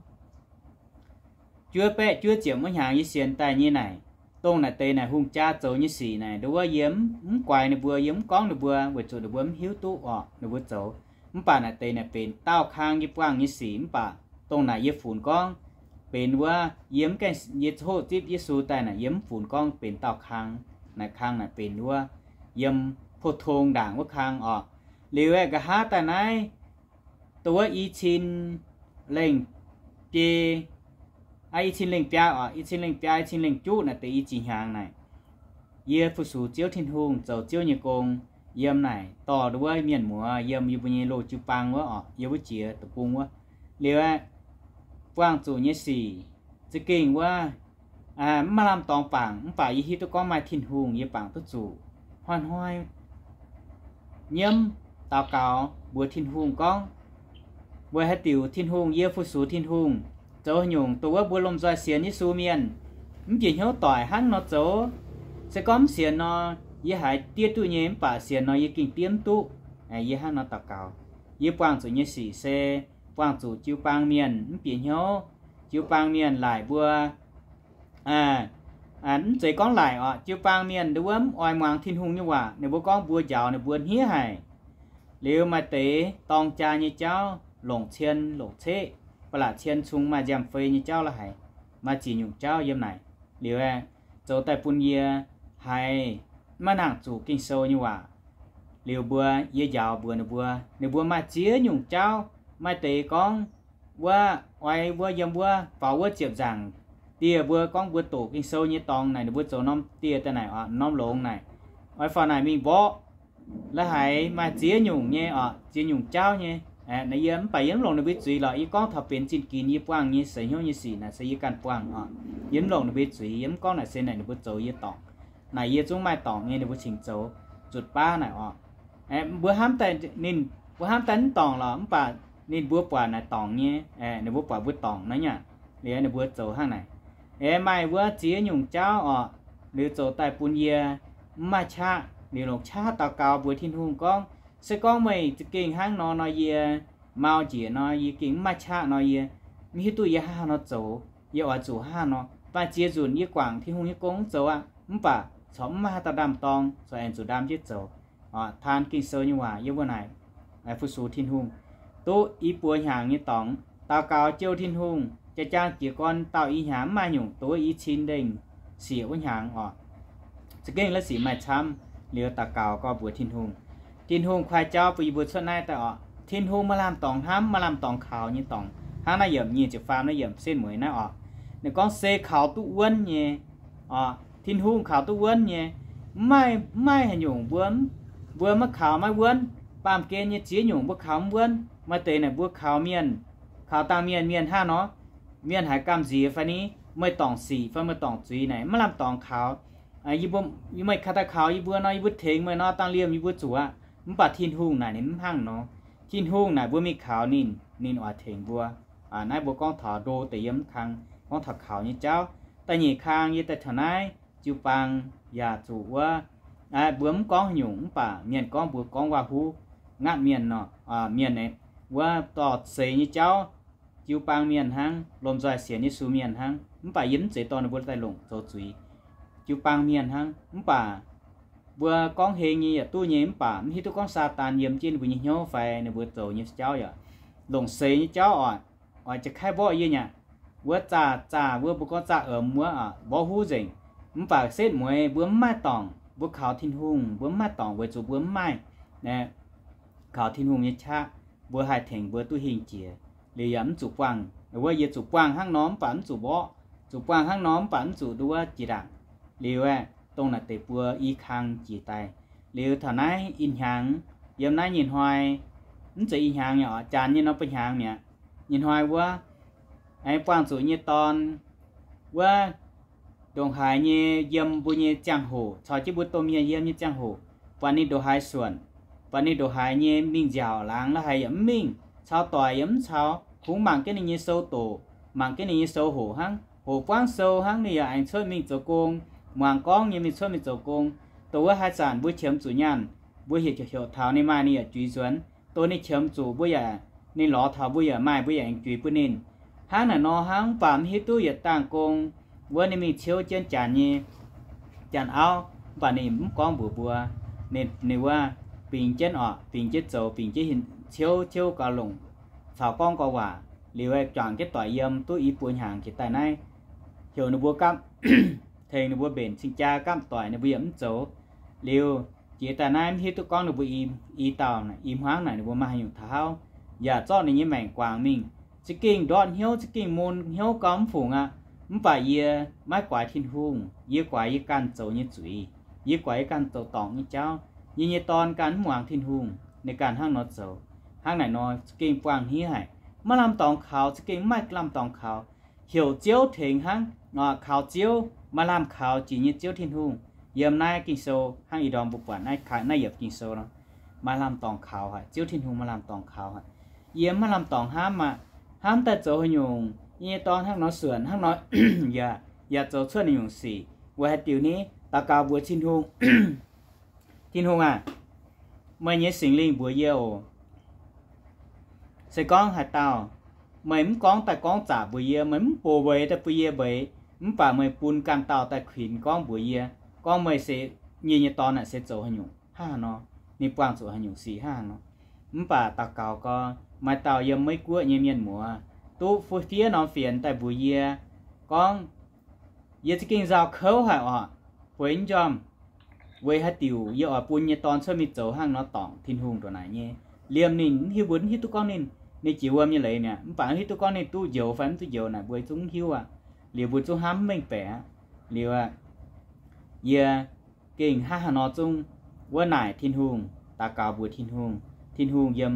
juov baeqv juov ziepc wuov hnyangx yie sienx daaih nyei naaic, dongh naaic deix naaic hungh jaa zoux nyei sic naaic, nduov wuov yie mv guaix ninh mbuo, yie mv gorngv ninh mbuo weic zuqc ninh mbuo mv hiuv duqv orqc ninh mbuo zoux. Mv baac naaic deix naaic benx daauh kang yie buangh nyei sic. Mv baac dongh naaic yie funx gorngv benx wuov, yie mv gaengh, yie hoqv zipv Yesu daaih naaic yie mv funx gorngv benx daauh kang. Naaic kang naaic benx wuov yiem pou-tong ndaangc wuov kang orqc. Liuz aeqv, nqa'haav daaih naaiv dongh wuov i cin lengh biei, i cin lengh biaa orqc, i cin lengh biaa, i cin lengh juqv naaic deix i ziex hnyangx naaic, yie fu-sux Ziouv Tin-Hungh zoux Ziouv nyei gong yiem naaic dorh wuov mienh muoz yiem yie mbuo nyei loz jiu-baang wuov orqc, yiem wuov jiex deic-bung wuov. Liuz aeqv, buangh zuqc nyei sic za'gengh wuov mv maaih lamh dorngx bangc, mv baac yie hiuv duqv gorngv maaih Tin-Hungh yie bangc duqv zuqc. Hnoi-hnoi nyiemv daux gaux mbuox Tin-Hungh gorngv, weic haaix diuc Tin-Hungh, yie fu-sux Tin-Hungh zoux haaix nyungc dongh wuov mbuo lomh nzoih sienx Yesu mienh mv bieqc hnyouv doic hnangv nor zoux. Se gorngv mv sienx nor, yie haiz diev duqv nyei, mv baac sienx nor yie gengh diev mv duqv. Yie hnangv nor daux gaux. Yie buangh zuqc nyei sic se buangh zuqc jiu-baang mienh mv bieqc hnyouv. Jiu-baang mienh laaic mbuo, mv zeiz gorngv laaic orqc, jiu-baang mienh nduov wuov mv oix muangx Tin-Hungh nyei waac. Ninh mbuo gorngv mbuo njaaux ninh mbuo hniev haic. Liuz maaih deix dorng jaa nyei jauv, longc cien longc ceqv, ba'laqc cien cung maaih nziaamv-fei nyei jauv la'haic, maaih ziex nyungc jauv yiem naaic. Liuz aeqv, zoux daaih bun yie haiz maiv nangc zuqc Ging-Sou nyei waac. Liuz mbuo, yie njaaux mbuox ninh mbuo, ninh mbuo maaih ziex nyungc jauv. Maaih deix gorngv wuov, oix wuov yiem wuov faaux wuov ziepc nzaangc dieh mbuo gorngv mbuo doqc Ging-Sou nyei dorngx naaic, ninh mbuo zoux norm dieh daaih naaic, norm longx naaic, oix faaux naaic mingh mborqv. La'haiz maaih ziex nyungc nyei orqc, ziex nyungc jauv nyei. Naaiv yie mv baac yie mv longc ninh mbuo zuiz lorqc. Yie gorngv taux benx zinh ginx yie buangh nyei seix hnyouv nyei sic naaic se yie ganh buangh orqc. Yie mv longc ninh mbuo zuiz, yie mv gorngv naaic se naaic ninh mbuo zoux yie dorngc. Naaic yie zungv maaih dorngc nyei, ninh mbuo cingx zoux zutc baav naaic orqc. Mbuo hnamv daaih ninh, mbuo hnamv daaih mv dorngc lorqc, mv baac ninh mbuo buatc naaic dorngc nyei, ninh mbuo buatc mbuo dorngc naaiv nyungc, liuz ninh mbuo zoux hnangv naaic. Aeqv, maaih wuov ziex nyungc jauv orqc, liuz zoux daaih bun yie mv maaih qaqv, liuz longc qaqv daux gaux mbuox Tin-Hungh gorngv, se gorngv meih za'gengh hnangv nor nor, yie mau njiec nor, yie gengh mv maaih qaqv nor, yie mv hiuv duqv yie hnangv haaix nor zoux, yie oix zuqc hnangv haaix nor. Maaih ziex nzunc yie guangc Tin-Hungh nyei gong mv zoux aqv, mv baac corc mv maaih haaix dauh ndaam-dorng corc aengx zuqc ndaam jienv zoux. Taan Ging-Sou nyei waac yiem wuov naaic, fu-sux Tin-Hungh, duqv i buo hnyangx nyei dorngx, daux gaux jouh Tin-Hungh, jaa-jaang jiez gorn dauh i hnyangx mv maaih nyungc, dongh i cin lengh siec wuov hnyangx orqc. Za'gengh la'sic maaih camv, Liuz daux gaux gorngv mbuox Tin-Hungh, Tin-Hungh kuaaiv jauv bun yie mbuo cuotv naaiv daaih oc. Tin-Hungh maaih lamh dorngx hnamv, maaih lamh dorngx kaux nyei dorngx. Hnangv naaiv yiem nyic ziepc faam naaiv yiem setv mueiz naaiv oc. Ninh gorngv se kaux duqv wuonv nyei oc. Tin-Hungh kaux duqv wuonv nyei. Mv maaih, mv maaih haaix nyungc mbuo, mbuo maiv kaux maiv wuonv. Baamh gen nyei ziex nyungc mbuo kaux mv wuonv. Maaih deix naaic mbuo kaux mienh, kaux dangh mienh, mienh hnangv nor, mienh haiz gamh nziex fai ni, meih dorngc sic fai meih dorngc zuiz naaic, maiv lamh dorngx kaux. Yie mbuo, meih kaux daaih kaux yie mbuo nor, yie mbuo tengx meih nor, dangh liemh yie mbuo zuqc aqv. Mv baac Tin-Hungh naaic ninh mv hnangv nor. Tin-Hungh naaic mbuo mingh kaux ninh, ninh oix tengx mbuo. Naaiv mbuo gorngv taux ndo deix yiem mv kang, gorngv taux kaux nyei jauv. Da'nyeic kang yie daaih taux naaiv jiu-baang yaac zuqc wuov, mbuo mv gorngv haaix nyungc mv baac mienh gorngv mbuo gorngv waac-huv, ngatv mienh nor, mienh wuov dorh seix nyei jauv, jiu-baang mienh hnangv, lomh nzoih sienx Yesu mienh hnangv. Mv baac yie mv zeiz dorh ninh mbuo daaih longc zoux zuiz. Jiu-baang mienh hnangv, mv baac mbuo gorngv heng nyei yaac duqv nyei, mv baac mv hiuv duqv gorngv Saadaan yiem jienv ninh mbuo nyei hnyouv fai ninh mbuo zoux nyei jauv yaac longc seix nyei jauv oc. Oix jiex kaiv mborqv yie nyei. Wuov zaah zaah wuov mbuo gorngv zaah oms wuov, mborqv huv nzengc. Mv baac setv mueiz mbuo mv maaih dorngc, mbuo kaux Tin-Hungh mbuo mv maaih dorngc weic zuqc mbuo mv maaih kaux Tin-Hungh nyei qaqv, mbuo haih tengx mbuo duqv hingh jiex. Liuz yaac mv zuqc buangh, wuov yie zuqc buangh hnangv nor mv baac mv zuqc mborqv, zuqc buangh hnangv nor mv baac mv zuqc nduov jiex ndaangc. Liuz aeqv, dongh naaic deix buo i kang jiex daaih. Liuz taux naaiv ih hnyangx, yiem naaiv nyei hnoi, mv zeiz ih hnyangx nyei oc, janx nyei nor buo hnyangx mi'aqv. Nyei hnoi wuov, aengx buangh zuqc nyei dorn wuov ndongc haaix nyei yiem mbuo nyei ziangh hoc, caux jienv mbuo domh mienh yiem nyei ziangh hoc, buatc ninh ndongc haaix suonc, buatc ninh ndongc haaix nyei mingh nziaauc laangz la'haic yaac mv mingh, caux doic yaac mv caux, kungx mangc jienv ninh nyei sou doqc, mangc jienv ninh nyei sou hoqc hnangv, hoqc buangv sou hnangv, ninh yaac aengx cuotv mingh zoux gong, muangx gorngv nyei mingh cuotv mingh zoux gong. Dongh wuov haaix zanc mbuo qiemx zuqc nyaanh, mbuo heuc heuc taux ninh maaih ninh yaac juix nzuonx. Dongh ninh qiemx zuqc mbuo yaac, ninh lorz taux mbuo yaac maaih, mbuo yaac aengx juix bun ninh. Hnangv naaic nor hnangv, mv baac mv hiuv duqv yietc dangh gong wuov ninh mingh ciouv jienv janx nyei, janx auv, mv baac ninh mv gorngv mbuox mbuo. Ninh, ninh wuov bingx jienv oc, bingx jienv zoux, bingx jienv hin ciouv, ciouv gaux longc, caux gorngv gaux waac. Liuz juangc jienv doic yiem duqv i buo hnyangx jiex daaih naaiv, heuc ninh mbuo gapv, tengx ninh mbuo mbenc cing-jaa gapv doic, ninh mbuo yaac mv zoux. Liuz jiex daaih naaiv mv hiuv duqv gorngv ninh mbuo i, i dauh, i hmuangv naaic ninh mbuo maaih haaix nyungc taux hauv, yaac zorqv ninh nyei maengc guangc mingh. Za'gengh ndortv hnyouv, za'gengh mun hnyouv gauh mv fungc aqv. Mv baac yie maiv guaix Tin-Hungh, yie guaix yie ganh zoux nyei zuiz, yie guaix yie ganh zoux dorngc nyei jauv. Yie nyei dorn ganh mv muangx Tin-Hungh, ninh ganh hnangv nor zoux. Hnangv naaic nor za'gengh buangh hniev haic, maiv lamh dorngx kaux, za'gengh mv maaih lamh dorngx kaux. Heuc Ziouv tengx hnangv, kaux Ziouv, maaih lamh kaux jiex nyei Ziouv Tin-Hungh. Yiem naaiv Ging-Sou hnangv ih ndorm mbuo buatc naaiv, naaiv yiemc Ging-Sou nor, maaih lamh dorngx kaux haic, Ziouv Tin-Hungh maaih lamh dorngx kaux haic. Yie maiv lamh dorngx hnamv aqv. Hnamv daaih zoux haaix nyungc, yie nyei dorn hnangv nor suonc, hnangv nor yaac, yaac zoux cuotv naaiv nyungc sic, weic haaix diuc ni? Daux gaux mbuox Tin-Hungh, Tin-Hungh aah, meih nyei Singx Lingh mbuox yie oc. Se gorngv haaix dauh, meih mv gorngv daaih gorngv zaqc mbuox yie, meih mv box mbeix daaih bun yie mbeix, mv baac meih bun ganh dauh daaih kuinx gorngv mbuox yie, gorngv meih se, yie nyei dorn naaic se zoux haaix nyungc hnangv haaix nor, ninh buangh zuqc haaix nyungc sic hnangv haaix nor. Mv baac daux gaux gorngv maaih dauh yiem Meiv Guoqv nyei mienh muoz duqv fiev norm fienx daaih mbuox yie gorngv, yie za'gengh nzauh kouv haic oc, bueix njormh. Weic haaix diuc yie oix bun nyei dorn cuotv mingh zoux hnangv nor dorngc Tin-Hungh ndongc naaic nyei? Liemh ninh mv hiuv, mbuo mv hiuv duqv gorngv ninh, ninh jiex wuom nyei leiz mi'aqv, mv baac mv hiuv duqv gorngv ninh duqv njoux fai mv duqv njoux naaic mbuo zungv mv hiuv aqv. Liuz mbuo zungv hnamv mv mengh baeqc aqv. Liuz aeqv, yie gengh hnangv haaix nor zungv wuov naaic Tin-Hungh, daux gaux mbuox Tin-Hungh, Tin-Hungh yiem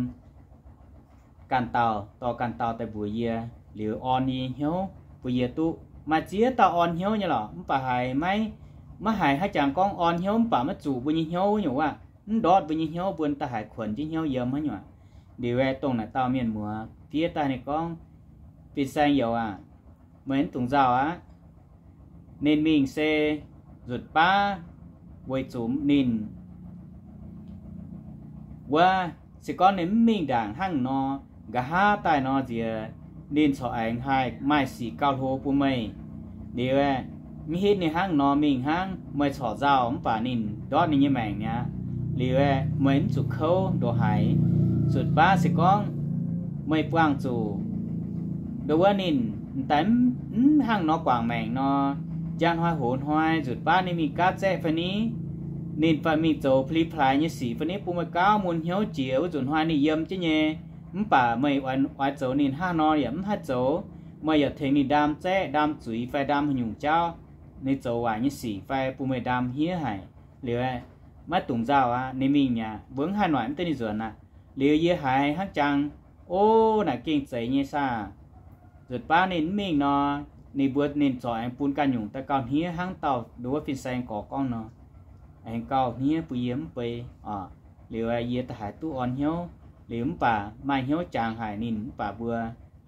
ganh dauh dorh ganh dauh daaih mbuox yie, liuz orn yie nyei hnyouv bun yie duqv maaih ziex dauh orn hnyouv nyei lorqc. Mv baac haiz maiv, maiv haiz haaix jangx gorngv orn hnyouv mv baac maiv zuqc mbuo nyei hnyouv nyungc aav, mv ndortv mbuo nyei hnyouv, mbuo daaih haiz kuonx jienv hnyouv yiem haaix nyungc. Liuz aeqv, dongh naaic dauh mienh muoz fiev daaih ninh gorngv, Fin-saeng youz aac, meih mv dungx nzauh aqv. Ninh mingh se nzutc baav weic zuqc ninh wuov, se gorngv ninh mv mingh ndaangc hnangv nor, nqa'haav daaih nor nziex ninh corc aengx haih maaih sic gauh hlo bun meih. Liuz aeqv, mv hitv ninh hnangv nor mingh hnangv, meih corc nzauh mv baac ninh ndortv ninh nyei maengc mi'aqv. Liuz aeqv, meih mv zuqc kouv ndongc haaix. Nzutc baav se gorngv meih buangh zuqc ndo wuov ninh m'daaih mv hnangv nor guangc maengc nor, njang hnoi hoz hnoi nzutc baav ninh mingh gaatv zaeqv fai ni, ninh fai mingh zoux pli plaaix nyei sic fai niv bun meih gauh mun hnyouv jiex wuov nzunc hnoi ninh yiem jienv nyei. Mv baac meih oix zoux ninh hnangv nor yaac mv haih zoux. Meih yaac tengx ninh ndaam zaeqv, ndaam zuiz fai ndaam haaix nyungc jauv, ninh zoux waaic nyei sic fai bun meih ndaam hniev haic liuz, maiv dungx nzauh aqv. Ninh mingh mi'aqv, mbuo mv haih noic mv deix ninh nzuonx aqv. Liuz yie haiz hnangv jangx, o, naaic gengh zeiz nyei saah. Nzuonx baav ninh mv mingh nor, ninh mbuo ninh corc aengx bun ganh nyungc daaih gauh hniev hnangv dauh nduov fin-saeng gorx gorngv nor, aengx gauh hniev bun yie mv bei oc. Liuz yie da'haiz duqv orn hnyouv liuz, mv baac maaih hnyouv jangx haic ninh, mv baac mbuo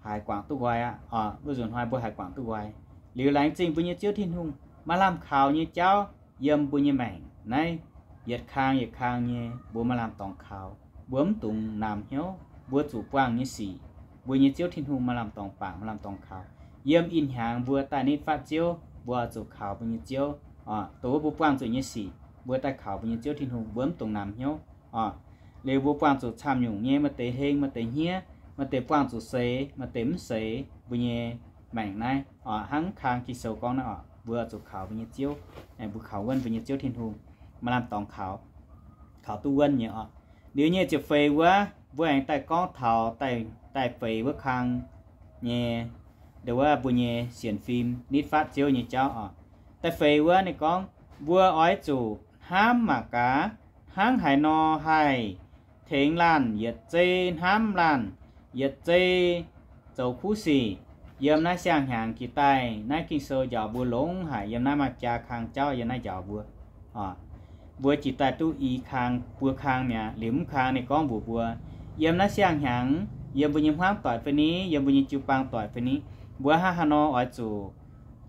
haiz guangc duqv nqoi aqv oc. Wuov nzunc hnoi mbuo haiz guangc duqv nqoi. Liuz laengz zingh mbuo nyei Ziouv Tin-Hungh, maaih lamh kaux nyei jauv yiem mbuo nyei maengc naaiv, yietc kang yietc kang nyei mbuo maaih lamh dorngx kaux. Mbuo mv dungx namx hnyouv. Mbuo zuqc buangh nyei sic, mbuo nyei Ziouv Tin-Hungh maaih lamh dorngx bangc, maaih lamh dorngx kaux. Yiem ih hnyangx mbuo daaih nitv fatv Ziouv, mbuo oix zuqc kaux mbuo nyei Ziouv oc. Dongh wuov mbuo buangh zuqc nyei sic, mbuo daaih kaux mbuo nyei Ziouv Tin-Hungh, mbuo mv dungx namx hnyouv oc. Liuz mbuo buangh zuqc camv nyungc nyei, maaih deix heng, maaih deix hniev, maaih deix buangh zuqc seix, maaih deix mv seix. Mbuo nyei maengc naaiv oc, hnangv kang Ging-Sou gorngv naaiv oc, mbuo zuqc kaux mbuo nyei Ziouv. Mbuo kaux wuonv mbuo nyei Ziouv Tin-Hungh, maaih lamh dorngx kaux, kaux duqv wuonv nyei oc. Liuz nyei ziepc feix wuov, mbuo aengx daaih gorngv taux daaih feix wuov kang nyei, ndo wuov mbuo nyei sienx fim nitv fatv Ziouv nyei jauv oc. Daaih feix wuov ninh gorngv, mbuo oix zuqc hnamv mangc gaax, hnangv haaix nor haih tengx laanh yietc zei hnamv laanh, yietc zei zoux kuv sic. Yiem naaiv siang-hnyangx jiex daaih, naaiv Ging-Sou njaaux mbuo longx haic. Yiem naaiv maaih biaa kang jauv yiem naaiv njaaux mbuo. Mbuo jiex daaih duqv i kang, buo kang mi'aqv. Liuz mv kang ninh gorngv mbuox mbuo, yiem naaiv siang-hnyangx, yiem mbuo nyei hmuangv doic fai ni, yiem mbuo nyei jiu-baang doic fai ni, mbuo hnangv haaix nor oix zuqc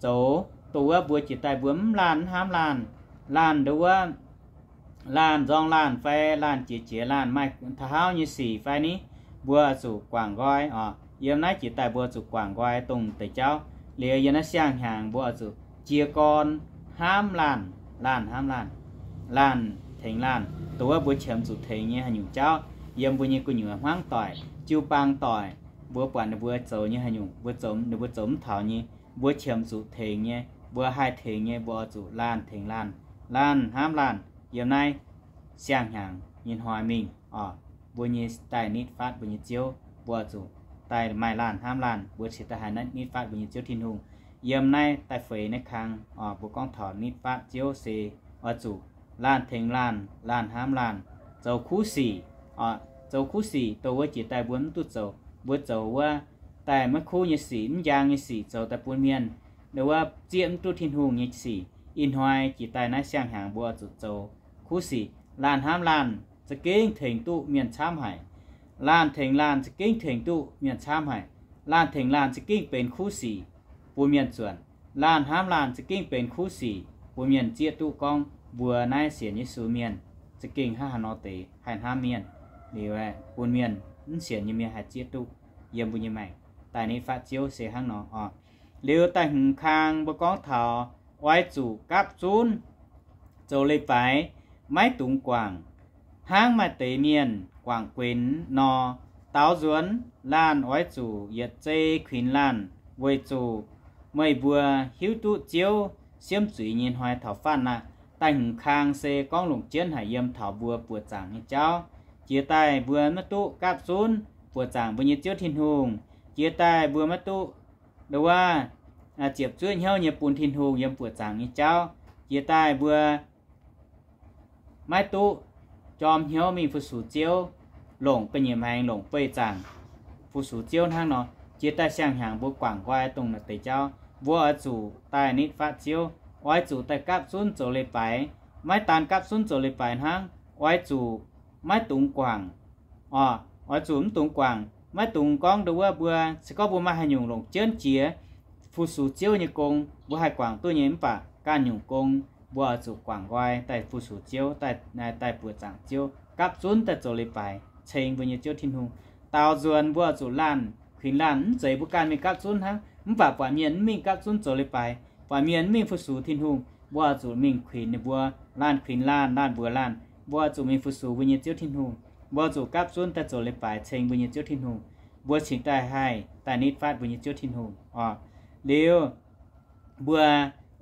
zoux, dongh wuov mbuo jiex daaih mbuo mv laanh mv hnamv laanh, laanh ndo wuov laanh nzorng laanh fai laanh jiex jiex laanh maaih taux hauv nyei sic fai ni, mbuo zuqc guangc nqoi oc. Yiem naaiv jiex daaih mbuo zuqc guangc nqoi dongh deix jauv. Liuz yiem naaiv siang-hnyangx mbuo oix zuqc jiez gorn hnamv laanh, laanh hnamv laanh, laanh tengx laanh. Dongh wuov mbuo qiemx zuqc tengx nyei haaix nyungc jauv, yiem mbuo nyei gu'nyuoz hmuangv doic, jiu-baang doic, mbuo buatc ninh mbuo zoux nyei haaix nyungc, mbuo zoux, ninh mbuo zoux mv taux nyei, mbuo qiemx zuqc tengx nyei, mbuo haih tengx nyei, mbuo oix zuqc laanh tengx laanh, laanh hnamv laanh. Yiem naaiv siang-hnyangx nyei hnoi mingh oc, mbuo nyei daaih nitv fatv mbuo nyei Ziouv, mbuo oix zuqc daaih maaih laanh hnamv laanh, mbuo cingx daaih haih nitv fatv mbuo nyei Ziouv Tin-Hungh. Yiem naaiv daaih feix naaiv kang oc, mbuo gorngv taux nitv fatv Ziouv se oix zuqc laanh tengx laanh, laanh hnamv laanh, zoux kuv sic oc. Zoux kuv sic dongh wuov jiex daaih mbuo mv duqv zoux. Mbuo zoux wuov daaih maiv kuv nyei sic, mv njang nyei sic zoux daaih bun mienh, ndo wuov zieqv mv duqv Tin-Hungh nyei sic. Ih hnoi jiex daaih naaiv siang-hnyangx mbuo oix zuqc zoux kuv sic. Laanh hnamv laanh za'gengh tengx duqv mienh camv haic. Laanh tengx laanh za'gengh tengx duqv mienh camv haic. Laanh tengx laanh za'gengh benx kuv sic bun mienh zuonc. Laanh hnamv laanh za'gengh benx kuv sic bun mienh zieqv duqv gorngv mbuo naaiv sienx Yesu mienh za'gengh hnangv haaix nor deix haih hnamv mienh. Liuz bun mienh mv sienx nyei mienh haih zieqv duqv yiem mbuo nyei maengc. Daaih nitv fatv Ziouv se hnangv nor oc. Liuz daaih hmz kang mbuo gorngv taux oix zuqc gapv zunv zoux leiz-baaix, maiv dungx guangc hnangv maaih deix mienh guangc guenx nor. Daaux nzuonx laanh oix zuqc yietc zei kuinx laanh, weic zuqc meih mbuo hiuv duqv Ziouv siemv zuiz nyei hnoi taux fatv aqv. Daaih hmz kang se gorngv longc jienv haic yiem taux mbuo buoqc zaangc nyei jauv. Jiex daaih mbuo maiv duqv gapv zunv buoqc zaangc mbuo nyei Ziouv Tin-Hungh. Jiex daaih mbuo maiv duqv ndo wuov ziepc zuoqv hnyouv nyei bun Tin-Hungh yiem buoqc zaangc nyei jauv. Jiex daaih mbuo maiv duqv jorm hnyouv mingh fu-sux Ziouv, longc ga'nyiec maengx longc beih zaangc fu-sux Ziouv hnangv nor. Jiex daaih siang-hnyangx mbuo guangc nqoi dongh naaiv deix jauv, mbuo oix zuqc daaih nitv fatv Ziouv, oix zuqc daaih gapv zunv zoux leiz-baaix. Maiv daan gapv zunv zoux leiz-baaix hnangv, oix zuqc maiv dungx guangc oc. Oix zuqc mv dungx guangc, maiv dungx gorngv ndo wuov mbuo se gorngv mbuo maaih haaix nyungc longc jienv jiex fu-sux Ziouv nyei gong, mbuo haih guangc duqv nyei. Mv baac ganh nyungc gong mbuo oix zuqc guangc nqoi daaih fu-sux Ziouv, daaih buoqc zaangc Ziouv, gapv zunv daaih zoux leiz-baaix ceng mbuo nyei Ziouv Tin-Hungh. Daaux nzuonx mbuo oix zuqc laanh kuinx laanh, mv zeiz mbuo ganh mingh gapv zunv hnangv. Mv baac buatc mienh mv mingh gapv zunv zoux leiz-baaix, buatc mienh mv mingh fu-sux Tin-Hungh, mbuo oix zuqc mingh kuinx ninh mbuo, laanh kuinx laanh, laanh mbuox laanh, mbuo oix zuqc mingh fu-sux mbuo nyei Ziouv Tin-Hungh. Mbuo zuqc gapv zunv daaih zoux leiz-baaix ceng mbuo nyei Ziouv Tin-Hungh, mbuo cingx daaih haih daaih nitv fatv mbuo nyei Ziouv Tin-Hungh oc. Liuz mbuo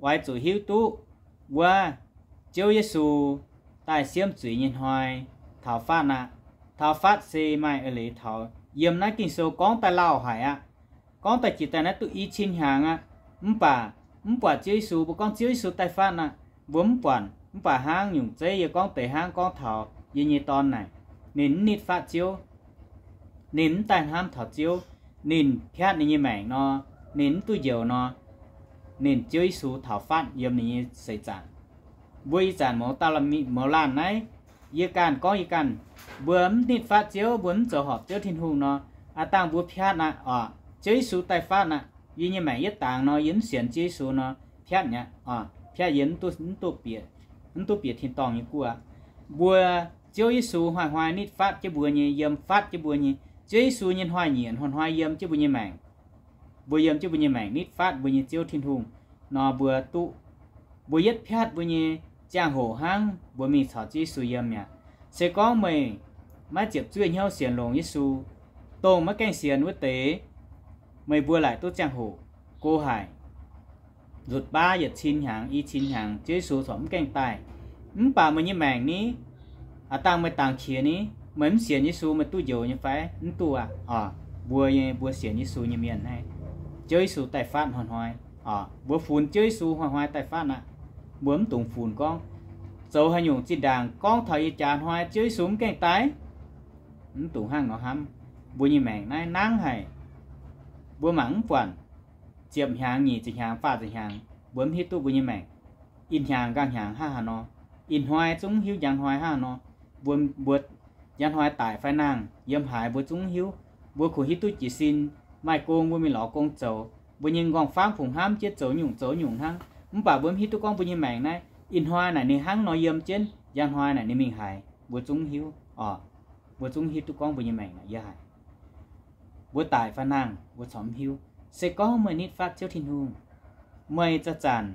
oix zuqc hiuv duqv wuov Ziouv Yesu daaih siemv zuiz nyei hnoi taux fatv aqv. Taux fatv se maaih eix leiz taux yiem naaiv Ging-Sou gorngv daaih lauh haic aqv. Gorngv daaih jiex daaih naaiv duqv i cin hnyangx aqv. Mv baac mv buatc Ziouv Yesu. Mbuo gorngv Ziouv Yesu daaih fatv aqv, mbuo mv buatc. Mv baac hnangv nyungc zeiv yie gorngv deix hnangv gorngv taux yie nyei dorn naaic, ninh mv nitv fatv Ziouv, ninh mv daaih hnamv taux Ziouv, ninh piatv ninh nyei maengc nor, ninh mv duqv njoux nor, ninh Ziouv Yesu taux fatv yiem ninh nyei seix zaangc. Mbuo ih zanc mouz dauh mouz laanh naaiv, yie ganh gorngv yie ganh, mbuo mv nitv fatv Ziouv, mbuo mv zoux horpc Ziouv Tin-Hungh nor, aav dangh mbuo piatv aqv oc. Ziouv Yesu daaih fatv aqv, yie nyei maengc yietv dangx nor, yie mv sienx Ziouv Yesu nor, piatv mi'aqv oc. Piatv yie mv duqv, mv duqv bieqc, mv duqv bieqc tin-dorngh nyei guoqv aqv. Mbuo, Ziouv Yesu hnoi-hnoi nitv fatv jienv mbuo nyei, yiem fatv jienv mbuo nyei. Ziouv Yesu nyei hnoi-nyieqc hnoi-hnoi yiem jienv mbuo nyei maengc. Mbuo yiem jienv mbuo nyei maengc nitv fatv mbuo nyei Ziouv Tin-Hungh nor, mbuo duqv, mbuo yietv piatv mbuo nyei ziangh hoc hnangv mbuo mingh caux Ziouv Yesu yiem mi'aqv. Se gorngv meih maiv ziepc zuoqv hnyouv sienx longx Yesu, dongh maiv gaengh sienx wuov deix, meih mbuo laaic duqv ziangh hoc go haic, nzutc baav yietc cin hnyangx, i cin hnyangx, Ziouv Yesu corc mv gaengh daaih. Mv baac meih nyei maengc ni, aav dangh meih dangx qiex ni, meih mv sienx Yesu, meih duqv njoux nyei fai? Mv duqv aqv oc. Mbuo nyei, mbuo sienx Yesu nyei mienh naaiv, Ziouv Yesu daaih fatv hnoi-hnoi oc. Mbuo funx Ziouv Yesu hnoi-hnoi daaih fatv aqv. Mbuo mv dungx funx gorngv zoux haaix nyungc zinh ndaangc gorngv taux ih jaax hnoi Ziouv Yesu mv gaengh daaih. Mv dungx hnangv nor hnamv. Mbuo nyei maengc naaiv nangv haic. Mbuo mangc mv buatc ziepc hnyangx, nyic ziepc hnyangx, faah ziepc hnyangx, mbuo mv hiuv duqv mbuo nyei maengc ih hnyangx nqaang hnyangx hnangv haaix nor. Ih hnoi zungv mv hiuv njang hnoi hnangv haaix nor. Mbuo, mbuo njang hnoi daic fai nangh, yiem haaix mbuo zungv mv hiuv. Mbuo kungx hiuv duqv jiez sin, maaih gong mbuo mingh lorz gong zoux, mbuo nyei nqorngv-famv kungx hnamv jienv zoux nyungc zoux nyungc hnangv. Mv baac mbuo mv hiuv duqv gorngv mbuo nyei maengc naaiv ih hnoi naaic ninh hnangv nor yiem jienv, njang hnoi naaic ninh mingh haaix, mbuo zungv mv hiuv oc. Mbuo zungv hiuv duqv gorngv mbuo nyei maengc naaic yiem haaix. Mbuo daic fai nangh mbuo corc mv hiuv. Se gorngv meih nitv fatv Ziouv Tin-Hungh, meih zanc-zanc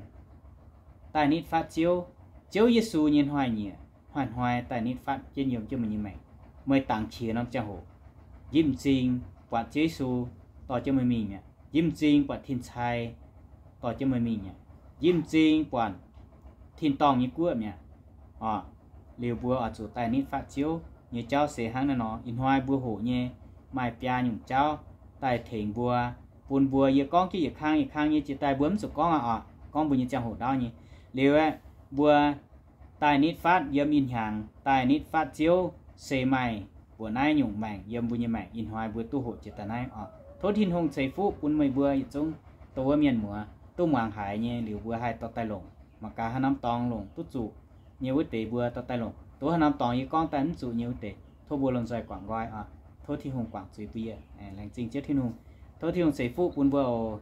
daaih nitv fatv Ziouv, Ziouv Yesu nyei hnoi-nyieqc hnoi-hnoi daaih nitv fatv jienv yiem jienv meih nyei maengc, meih dangx qiex norm ziangh hoc, njimv m'zing buatc Ziouv Yesu dorh jienv meih mingh mi'aqv. Njimv m'zing buatc tin-cai dorh jienv meih mingh mi'aqv. Njimv m'zing buatc tin-dorngh nyei guoqv mi'aqv oc. Liuz mbuo oix zuqc daaih nitv fatv Ziouv nyei jauv se hnangv naaiv nor. Ih hnoi mbuo hoqc nyei maaih biaa nyungc jauv daaih tengx mbuo, bun mbuo, yie gorngv jienv yietc kang yietc kang nyei jiex daaih, mbuo mv zuqc gorngv aqv oc. Gorngv mbuo nyei ziangh hoc ndaauv nyei. Liuz aeqv, mbuo daaih nitv fatv yiem ih hnyangx, daaih nitv fatv Ziouv se maaih mbuoqc naaiv nyungc maengc yiem mbuo nyei maengc. Ih hnoi mbuo duqv hoqc jiex daaih naaiv oc. Tov Tin-Hungh ceix fuqv bun meih mbuo yietc zungv, dongh wuov mienh muoz duqv muangx haiz nyei, liuz mbuo haih dorh daaih longc. Mangc gaax haaix norm dorngx longc duqv zuqc nyei wuov deix mbuo dorh daaih longc. Dongh haaix norm dorngx yie gorngv daaih mv zuqc nyei wuov deix, tov mbuo lomh nzoih guangc nqoi oc. Tov Tin-Hungh guangc zuiz bun yie. Laengz zingh Ziouv Tin-Hungh. Tov Tin-Hungh ceix fuqv bun mbuo oc.